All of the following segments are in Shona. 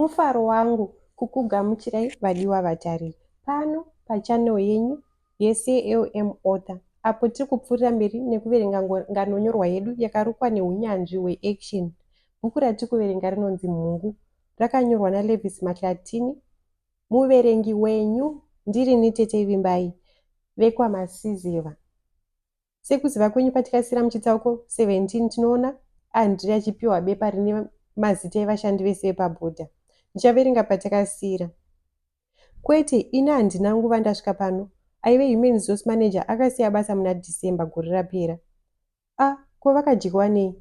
Mufaro wangu kukugamuchirai vadiwa vatariri pano pachannel yenyu yeCLM Author apo tiri kupfuurira mberi nekuverenga nganonyorwa yedu yakarukwa neunyanzvi hweaction. Bhuku ratiri kuverenga rinonzi Mhungu rakanyorwa naLevis Mahlatini. Muverengi wenyu ndirini Tete Vimbai vekwaMasiziva. Sekuziva kwenyu patikasira muchitsauko 17 tinoona Andre achipiwa bepa rine mazita evashandi vese vepabhodha. Ndichaverenga patakasira. Kwete, ini handina nguva ndasvika pano. Aive human resource manager akasiya basa muna December gore rapera. A, ko vakadyiwa nei?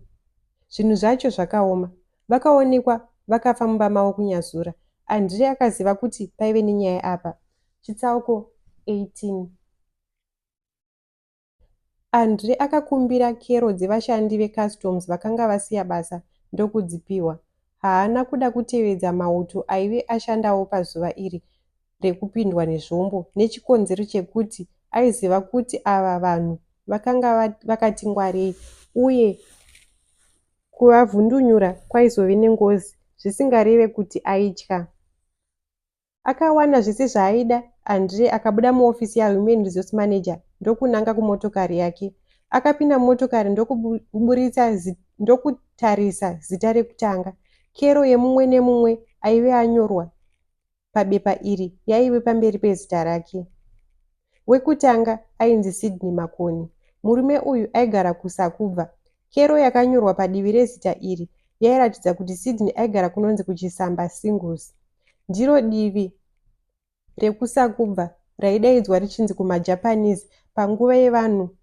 Zvinhu zvacho zvakaoma. Vakaonekwa vakafa mumba mavo kuNyazura. Andre akaziva kuti paive nenyaya apa. Chitsauko 18. Andre akakumbira kero dzevashandi veCustoms vakanga vasiya basa ndokudzipiwa. Haana kuda kutevedza mauto aive ashandawo pazuva iri rekupindwa nezvombo nechikonzero chekuti aiziva kuti ava vanhu vakanga vakati ngwarei uye kuvavhundunyura kwaizove nengozi zvisingareve kuti aitya. Akawana zvese zvaaida, Andre akabuda muofisi yaHuman Resource Manager ndokunanga kumotokari yake. Akapinda mumotokari ndokuburitsa ndokutarisa zita rekutanga. Kero yemumwe nemumwe aive anyorwa pabepa iri yaive pamberi pezita rake. Wekutanga ainzi Sydney Makoni. Murume uyu aigara kuSakubva. Kero yakanyorwa padivi rezita iri yairatidza kuti Sydney aigara kunonzi kuChisamba Singles. Ndiro divi rekuSakubva raidaidzwa richinzi kumaJapanese panguva yevanhu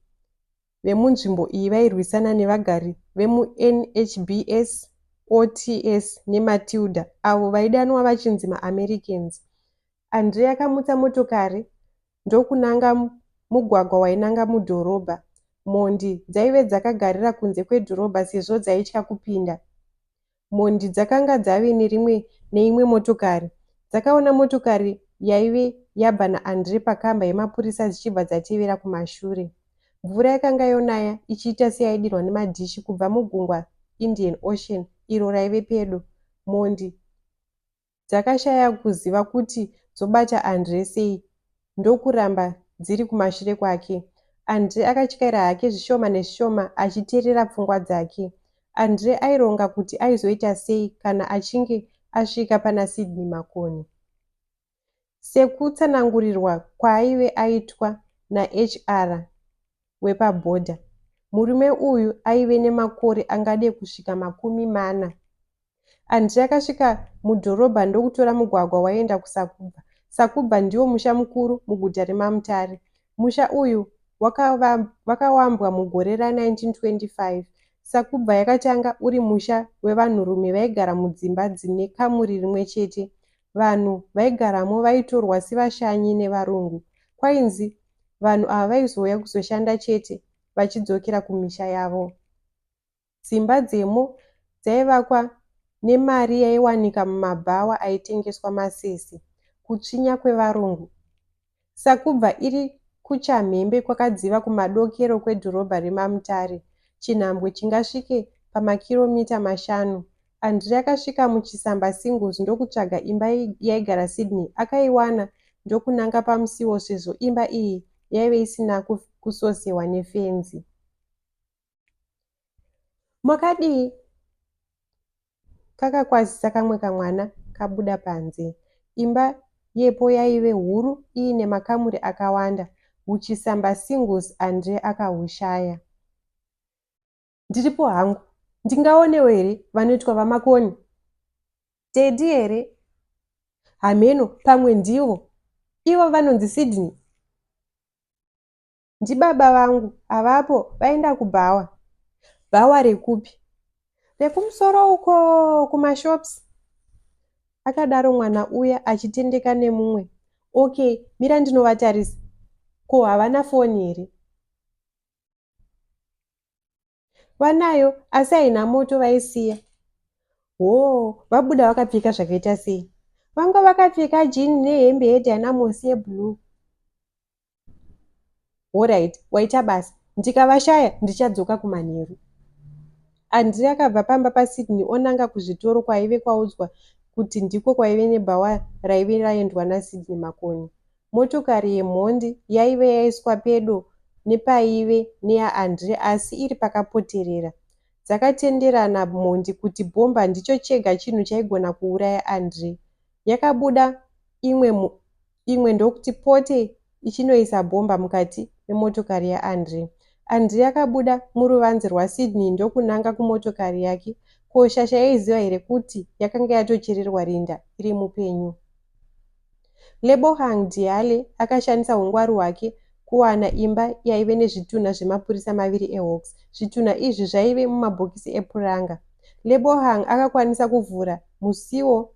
vemunzvimbo iyi vairwisana nevagari vemuNHBS, OTS neMatilda avo vaidanwa vachinzi maAmericans. Andre akamutsa motokari ndokunanga mugwagwa wainanga mudhorobha. Mhondi dzaive dzakagarira kunze kwedhorobha sezvo dzaitya kupinda. Mhondi dzakanga dzave nerimwe neimwe motokari. Dzakaona motokari yaive yabva naAndre pakamba yemapurisa dzichibva dzatevera kumashure. Mvura yakanga yonaya ichiita seyaidirwa nemadhishi kubva mugungwa Indian Ocean iro raive pedo. Mhondi Dzakashaya kuziva kuti dzobata Andre sei ndokuramba dziri kumashure kwake. Andre akatyaira hake zvishoma nezvishoma achiterera pfungwa dzake. Andre aironga kuti aizoita sei kana achinge asvika pana Sydney Makoni. Sekutsanangurirwa kwaaive aitwa naHR wepabhodha, murume uyu aive nemakore angade kusvika 40. Andre akasvika mudhorobha ndokutora mugwagwa waienda kuSakubva. Sakubva ndiwo musha mukuru muguta remaMutare. Musha uyu wakawambwa mugore ra1925. Sakubva yakatanga uri musha wevanhurume vaigara mudzimba dzine kamuri rimwe chete. Vanhu vaigaramo vaitorwa sevashanyi nevarungu. Kwainzi vanhu ava vaizouya kuzoshanda chete vachidzokera kumisha yavo. Dzimba dzemo dzaivakwa nemari yaiwanika mumabhawa aitengeswa masese. Kutsvinya kwevarungu. Sakubva iri kuchamhembe kwakadziva kumadokero kwedhorobha remaMutare, chinhambwe chingasvike pamakiromita mashanu. Andre akasvika muChisamba Singles ndokutsvaga imba yaigara Sydney. Akaiwana ndokunanga pamusiwo sezvo imba iyi yaive isina kusosewa nefenzi. Makadii? Kakakwazisa kamwe kamwana kabuda panze. Imba yepo yaive huru iine makamuri akawanda. Huchisamba singles Andre akahushaya. Ndiripo hangu. Ndingaonewo here vanoitwa vaMakoni? Daddy here? Hameno, pamwe ndivo. Ivo vanonzi Sydney? Ndibaba vangu havapo vaenda kubhawa. Bhawa rekupi? Rekumusoro uko kumashops. Akadaro mwana uya achitendeka nemumwe. Okay, mira ndinovatarisa. Ko havana foni here? Vanayo asi haina moto vaisiya. Hoo vabuda vakapfeka zvakaita sei? Vanga vakapfeka jean nehembe yeDynamos yeblue. Horait, waita basa. Ndikavashaya ndichadzoka kumanheru. Andre akabva pamba paSydney onanga kuzvitoro kwaive kwaudzwa kuti ndiko kwaive nebhawa raive raendwa naSydney Makoni. Motokari yemhondi yaive yaiswa pedo nepaive neyaAndre asi iri pakapoterera. Dzakatenderana mhondi kuti bhomba ndicho chega chinhu chaigona kuuraya Andre. Yakabuda imwe imwe ndokuti pote ichinoisa bhomba mukati memotokari yaAndre. Andre akabuda muruvanze rwaSydney ndokunanga kumotokari yake. Ko shasha yaiziva here kuti yakanga yatochererwa rinda iri mupenyu? Lebohang Diale akashandisa hungwaru hwake kuwana imba yaive nezvitunha zvemapurisa maviri eHawks. Zvitunha izvi zvaive mumabhokisi epuranga. Lebohang akakwanisa kuvhura musiwo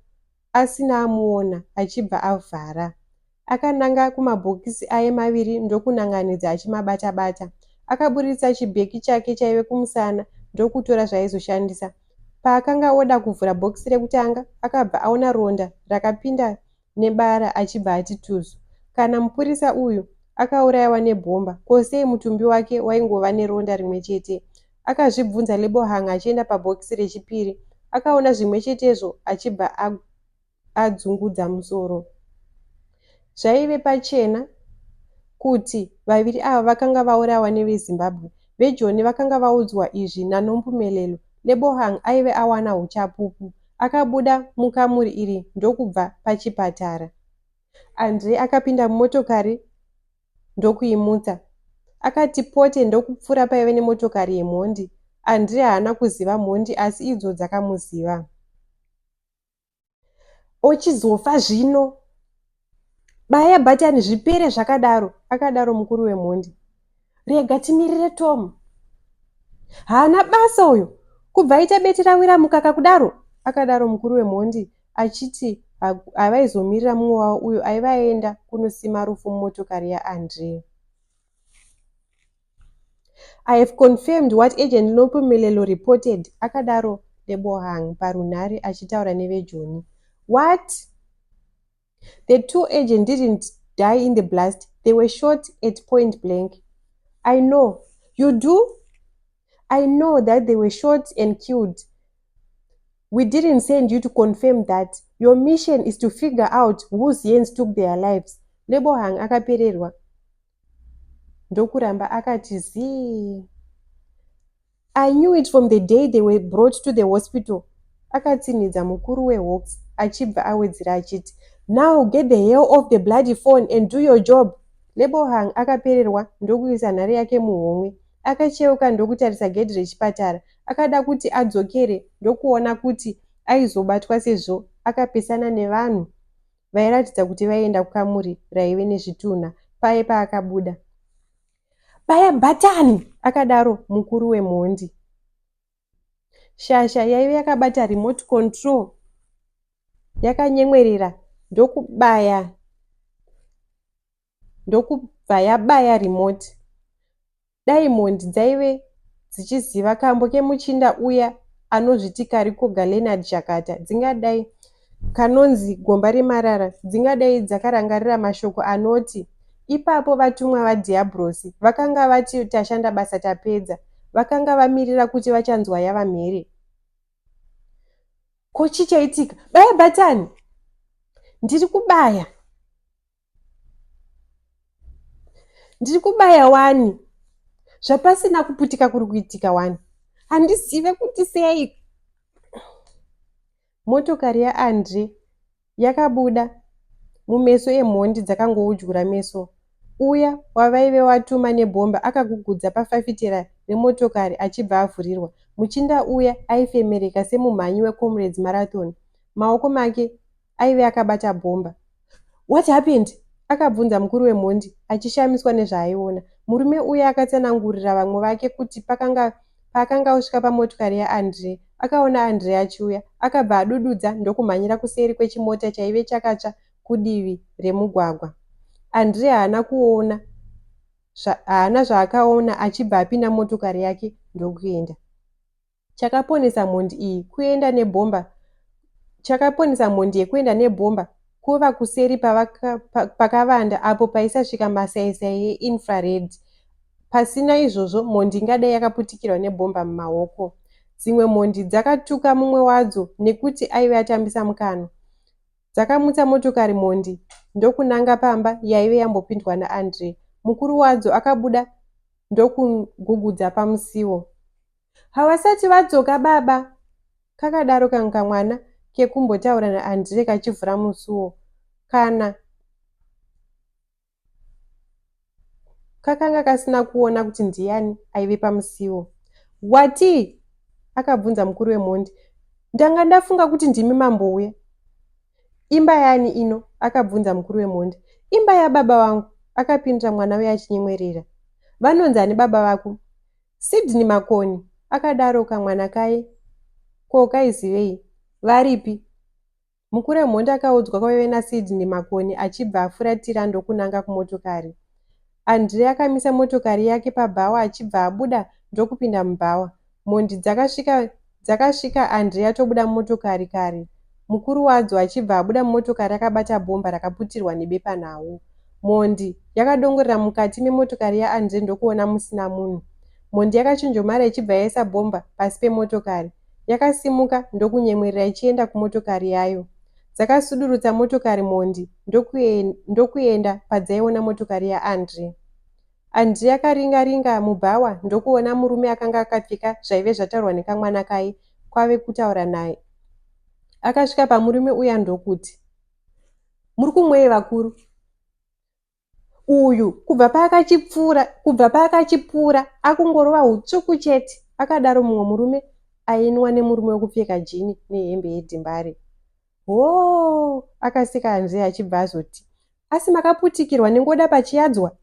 asina amuona achibva avhara. Akananga kumabhokisi aye maviri ndokunanganidza achimabata-bata. Akaburitsa chibheki chake chaive kumusana ndokutora zvaaizoshandisa. Paakanga oda kuvhura bhokisi rekutanga, akabva aona ronda rakapinda nebara achibva ati tuzu. Kana mupurisa uyu akaurayiwa nebhomba, ko sei mutumbi wake waingova neronda rimwe chete? Akazvibvunza Lebohang achienda pabhokisi rechipiri. Akaona zvimwe chetezvo achibva adzungudza musoro. Zvaive pachena kuti vaviri ava vakanga vaurawa neveZimbabwe. VeJoni vakanga vaudzwa izvi naNompumelelo. Lebohang aive awana huchapupu. Akabuda mukamuri iri ndokubva pachipatara. Andre akapinda mumotokari ndokuimutsa. Akati pote ndokupfuura paive nemotokari yemhondi. Andre haana kuziva mhondi asi idzo dzakamuziva. Ochizofa zvino. Baya bhatani zvipere zvakadaro, akadaro mukuru wemhondi. Rega timirire Tom. Haana basa uyo, kubva aita bete rawira mukaka kudaro, akadaro mukuru wemhondi achiti havaizomirira mumwe wavo uyo aiva aenda kunosima rufu mumotokari yaAndre. I have confirmed what Agent Nompumelelo reported, akadaro Lebohang parunhare achitaura neveJoni. What? The two agents didn't die in the blast. They were shot at point blank. I know. You do? I know that they were shot and killed. We didn't send you to confirm that. Your mission is to figure out whose hands took their lives. Lebohang akapererwa ndokuramba akati zii. I knew it from the day they were brought to the hospital, akatsinhidza mukuru weHawks achibva awedzera achiti, Now get the hell off the bloody phone and do your job. Lebohang akapererwa ndokuisa nhare yake muhomwe. Akacheuka ndokutarisa gedhi rechipatara. Akada kuti adzokere ndokuona kuti aizobatwa sezvo akapesana nevanhu vairatidza kuti vaienda kukamuri raive nezvitunha paye paakabuda. Baya bhatani, akadaro mukuru wemhondi. Shasha yaive yakabata remote control yakanyemwerera ndokubaya ndokubva yabaya remote. Dai mhondi dzaive dzichiziva kambo kemuchinda uya anozviti Karikoga Leonard Zhakata dzingadai kanonzi gomba remarara dzingadai dzakarangarira mashoko anoti ipapo vatumwa vadhiabhorosi vakanga vati tashanda basa tapedza vakanga vamirira kuti vachanzwa yava mhere. Ko chii chaitika? Baya bhatani! Ndiri kubaya! Ndiri kubaya wani zvapasina kuputika kuri kuitika wani handizive kuti sei. Motokari yaAndre yakabuda mumeso emhondi dzakangoudyura meso. Uya wavaive watuma nebhomba akagugudza pafafitera remotokari achibva avhurirwa. Muchinda uya aifemereka semumhanyi weComrades Marathon. Maoko make aive akabata bhomba. What happened? akabvunza mukuru wemhondi achishamiswa nezvaaiona. Murume uya akatsanangurira vamwe vake kuti pakanga paakanga osvika pamotokari yaAndre, akaona Andre achiuya. Akabva adududza ndokumhanyira kuseri kwechimota chaive chakatsva kudivi remugwagwa. Andre haana kuona haana zvaakaona achibva apinda motokari yake ndokuenda. Chakaponesa mhondi iyi kuenda nebhomba Chakaponesa mhondi yekuenda nebhomba kuva kuseri pakavanda apo paisasvika masaisai einfrared. Pasina izvozvo mhondi ingadai yakaputikirwa nebhomba mumaoko. Dzimwe mhondi dzakatuka mumwe wadzo nekuti aive atambisa mukanwa. Dzakamutsa motokari mhondi ndokunanga pamba yaive yambopindwa naAndre. Mukuru wadzo akabuda ndokugugudza pamusiwo. Havasati vadzoka baba, kakadaro kamwe kamwana kekumbotaura naAndre kachivhura musuwo. Kana Kakanga kasina kuona kuti ndiani aive pamusiwo. Watii? akabvunza mukuru wemhondi. Ndanga ndafunga kuti ndimi mambouya. Imba yaani ino? akabvunza mukuru wemhondi. Imba yababa vangu, akapindura mwana uya achinyemwerera. Vanonzi ani baba vako? Sydney Makoni, akadaro kamwana kaye. Ko kaizivei? Varipi? Mukuru wemhondi akaudzwa kwaive naSydney Makoni achibva afuratira ndokunanga kumotokari. Andre akamisa motokari yake pabhawa achibva abuda ndokupinda mubhawa. Mhondi dzakasvika dzakasvika Andre atobuda mumotokari kare, mukuru wadzo achibva abuda mumotokari akabata bhomba rakaputirwa nebepanhau. Mhondi yakadongorera mukati memotokari yaAndre ndokuona musina munhu. Mhondi yakachonjomara ichibva yaisa bhomba pasi pemotokari. Yakasimuka ndokunyemwerera ichienda kumotokari yayo. Dzakasudurutsa motokari mhondi ndokuenda padzaiona motokari yaAndre. Andre akaringa ringa mubhawa ndokuona murume akanga akapfeka zvaive zvataurwa nekamwana kaye kwave kutaura naye. Akasvika pamurume uya ndokuti, Muri kumwei vakuru? Uyu kubva paakachipfuura kubva paakachipfuura akungorova hutsvuku chete, akadaro mumwe murume ainwa nemurume wekupfeka jini nehembe yedhimbare. Hoo, akaseka Andre achibva azoti, Asi makaputikirwa nengoda pachiyadzwa?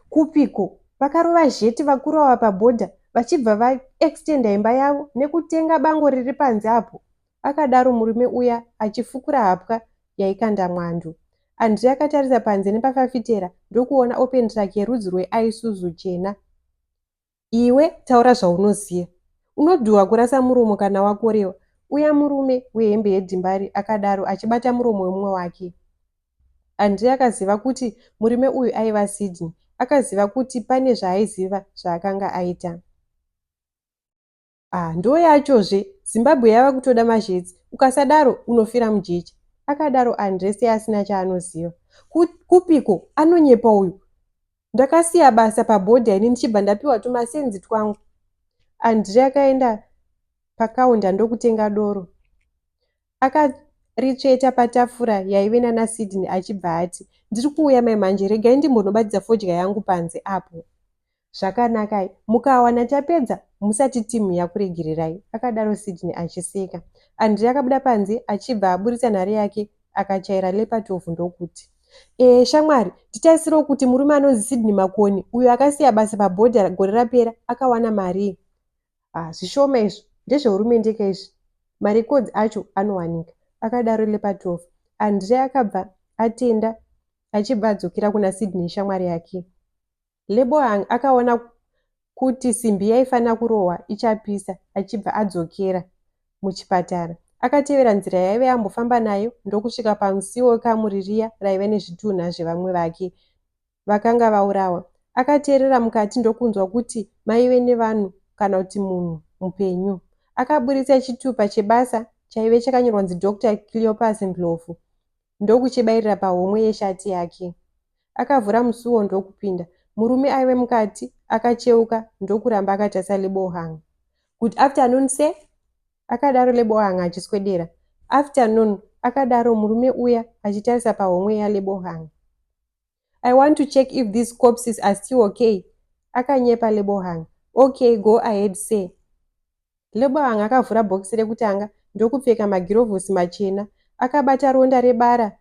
Kupiko, vakarova zheti vakuru ava pabhodha vachibva vaextenda imba yavo nekutenga bango riri panze apo, akadaro murume uya achifukura hapwa yaikanda mwando. Andre akatarisa panze nepafafitera ndokuona open truck yerudzi rweIsuzu chena. Iwe taura zvaunoziva. Unodhuva kurasa muromo kana wakorewa, uya murume wehembe yedhimbari akadaro achibata muromo wemumwe wake. Andre akaziva kuti murume uyu aiva Sydney. Akaziva kuti pane zvaaiziva zvaakanga aita. Ah, ndoyachozve, Zimbabwe yava kutoda mazhetsi, ukasadaro unofira mujecha, akadaro Andre seasina chaanoziva. Kupiko, anonyepa uyu. Ndakasiya basa pabhodha ini ndichibva ndapiwa tumasenzi twangu. Andre akaenda pakaunda ndokutenga doro. Akaritsveta patafura yaive nanaSydney achibva ati, Ndiri kuuya mai manje, regai ndimbonobatidza fodya yangu panze apo. Zvakanakai, mukawana tapedza musati team yakuregererai, akadaro Sydney achiseka. Andre akabuda panze achibva aburitsa nhare yake akachaira Lepatov ndokuti, Ee shamwari, nditarisirawo kuti murume anonzi Sydney Makoni uyo akasiya basa pabhodha gore rapera akawana marii. Ah, zvishoma izvo, ndezvehurumendeka izvi, marekodzi acho anowanika, akadaro Lepatov. Andre akabva atenda achibva adzokera kuna Sydney shamwari yake. Lebohang akaona kuti simbi yaifanira kurohwa ichapisa achibva adzokera muchipatara. Akatevera nzira yaive ambofamba nayo ndokusvika pamusiwo wekamuri riya raive nezvitunha zvevamwe vake vakanga vaurawa. Akateerera mukati ndokunzwa kuti maive nevanhu kana kuti munhu mupenyu. Akaburitsa chitupa chebasa chaive chakanyorwa kunzi Doctor Cleopas Ndlovu ndokuchibairira pahomwe yeshati yake. Akavhura musuwo ndokupinda. Murume aive mukati akacheuka ndokuramba akatarisa Lebohang. Good afternoon sir, akadaro Lebohang achiswedera. Afternoon, akadaro murume uya achitarisa pahomwe yaLebohang. I want to check if these corpses are still okay, akanyepa Lebohang. Okay, go ahead sir. Lebohang akavhura bhokisi rekutanga ndokupfeka magirovhosi machena. Akabata ronda rebara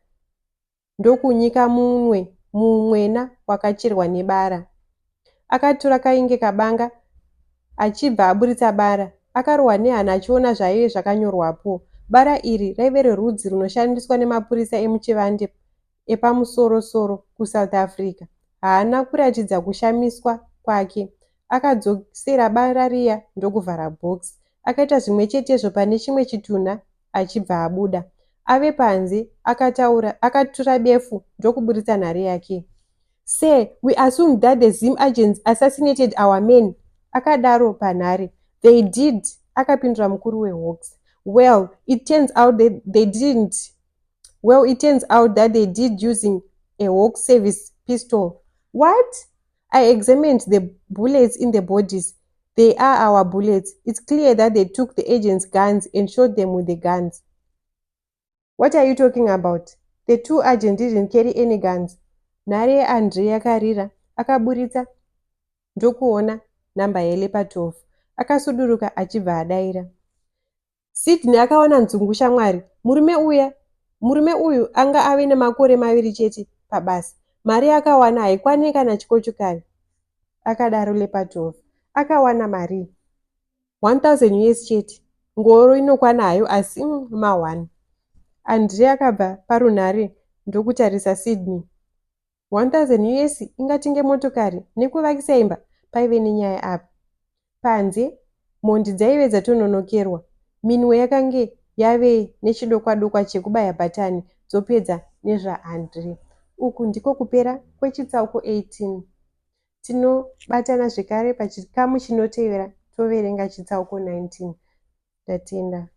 ndokunyika munwe mumwena wakacherwa nebara. Akatora kainge kabanga achibva aburitsa bara. Akarohwa nehana achiona zvaive zvakanyorwapo. Bara iri raive rerudzi runoshandiswa nemapurisa emuchivande epamusoro-soro kuSouth Africa. Haana kuratidza kushamiswa kwake. Akadzosera bara riya ndokuvhara bhokisi. Akaita zvimwe chetezvo pane chimwe chitunha achibva abuda. Ave panze, akataura, akatura befu ndokuburitsa nhare yake. Sir, we assume that the Zim agents assassinated our men, akadaro panhare. They did, Akapindura mukuru weHawks. Well, it turns out that they didn't. Well, it turns out that they did using a Hawk service pistol. What? I examined the bullets in the bodies. They are our bullets. It's clear that they took the agents' guns and shot them with the guns. What are you talking about? The two agents didn't carry any guns. Nhare yaAndre yakarira. Akaburitsa ndokuona nhamba yaLepatov. Akasuduruka achibva adaira. Sydney akawana nzungu shamwari. Murume uya murume uyu anga ave nemakore maviri chete pabasa. Mari yaakawana haikwani kana chikochikari. Akadaro Lepatov. Akawana marii? 1000 US chete. Ngoro inokwana hayo asi ma1. Andre akabva parunhare ndokutarisa Sydney. 1000 US ingatenge motokari nekuvakisa imba paive nenyaya apa. Panze, mhondi dzaive dzatononokerwa. Minwe yakange yave nechidokwa-dokwa chekubaya bhatani dzopedza nezvaAndre. Uku ndiko kupera kwechitsauko 18. Tinobatana zvekare pachikamu chinotevera toverenga chitsauko 19. Ndatenda.